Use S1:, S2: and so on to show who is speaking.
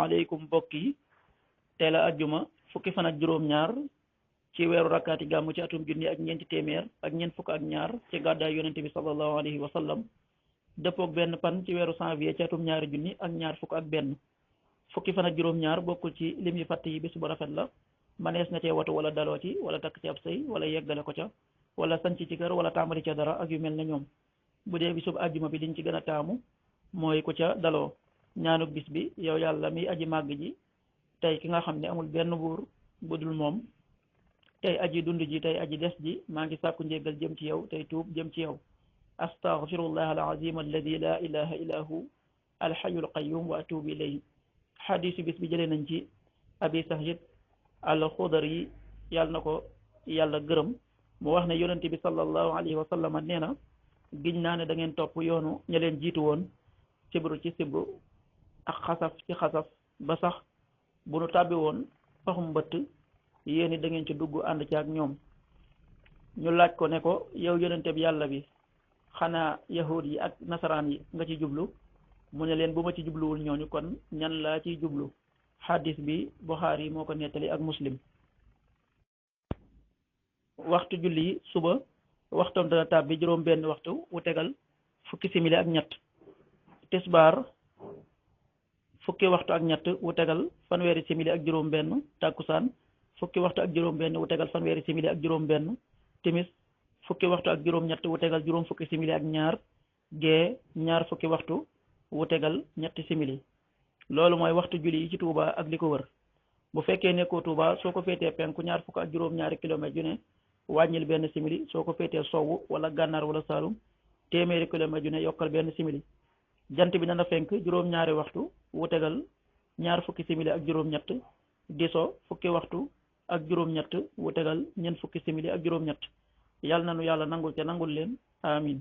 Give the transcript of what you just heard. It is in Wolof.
S1: waaleykum mbokk yi tey la ajjuma fukki fan ak juróom-ñaar ci weeru rakkaati gàmmu ci atum junni ak ñeenti téeméer ak ñeent fukk ak ñaar ci gàddaay yonente bi sallallahu alayhi wa sallam dëppoog benn pan ci weeru janvier ci atum ñaari junni ak ñaar fukk ak benn fukki fan ak juróom-ñaar bokkul ci lim yi fàtt yi bis bu rafet la manees na cee watu wala daloo ci wala takk ci ab sëy wala yeggale ko ca wala sanc ci kër wala tàmbali ca dara ak yu mel ne ñoom bu dee bisub ajjuma bi liñ ci gën a taamu mooy ku ca daloo ñaanuk bis bi yow yàlla mi aji màgg ji tey ki nga xam ne amul benn buur bu dul moom tey aji dund ji tey aji des ji maa ngi sàkku njéggal jëm ci yow tey tuub jëm ci yow astaghfirullah alazim alladi la ilaha illa hu alxayul qayyum wa atubu ilayhi xadisu bis bi jëlee nañ ci abi sahid al xudari yàlla na ko yàlla gërëm mu wax ne yonente bi sallallahu alayhi wa sallam nee na giñ naa ne da ngeen topp yoonu ña leen jiitu woon sibru ci sibru ak xasaf ci xasaf ba sax bu nu tàbbi woon paxum mbëtt yéeni da ngeen ci dugg ànd ci ak ñoom ñu laaj ko ne ko yow yonente bi yàlla bi xanaa yahud yi ak nasaraan yi nga ci jublu mu ne leen bu ma ci jubluwul ñooñu kon ñan laa ciy jublu xaddis bi Buxaari yi moo ko nettali ak Muslim waxtu julli yi suba waxtoom dana tàbbi juróom benn waxtu wu tegal fukki simili ak ñett tisbaar fukki waxtu ak ñett wu tegal fanweeri simili ak juróom benn tàkkusaan fukki waxtu ak juróom benn wu tegal fanweeri simili ak juróom benn timis fukki waxtu ak juróom ñett wu tegal juróom fukki simili ak ñaar gee ñaar fukki waxtu wu tegal ñetti simili loolu mooy waxtu julli yi ci Touba ak li ko wër bu fekkee nekkoo Touba soo ko féetee penku ñaar fukk ak juróom ñaari kilomètres yu ne wàññil benn simili soo ko féetee sowwu wala gànnaar wala saalum téeméeri kilomètres yu ne yokkal benn simili jant bi dana fenk juróom-ñaari waxtu wu tegal ñaar fukki simili ak juróom-ñett diso fukki waxtu ak juróom-ñett wu tegal ñeent fukki simili ak juróom-ñett yàlla na nu yàlla nangul te nangul leen amin